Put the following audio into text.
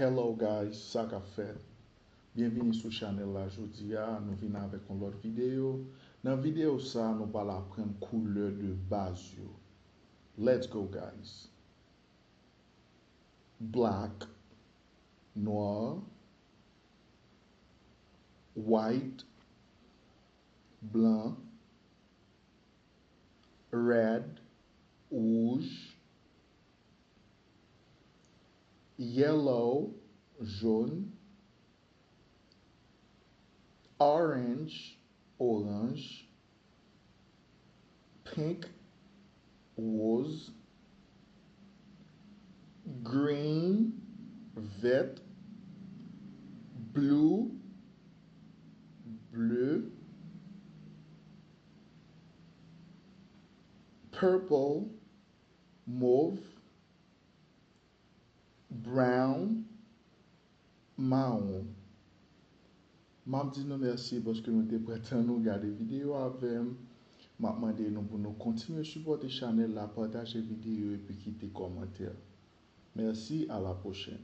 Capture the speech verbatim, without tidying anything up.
Hello guys, sa k ap fèt? Byenvini sou chanèl la. Jodi a, nou vin avèk yon lòt videyo. Nan videyo sa, nou pral aprann koulè de baz yo. Let's go guys. Black, nwa, white, blan, red, wouj, yellow, jòn, orange, oranj, pink, woz, green, vèt, blue, ble, purple, mov, brown, mawon. M ap di nou mèsi paske nou te pran tan nou gade videyo avè m. M ap mande nou pou nou kontinye sipòte chanèl la, pataje videyo epi kite kòmantè. Mèsi, a la pwochèn.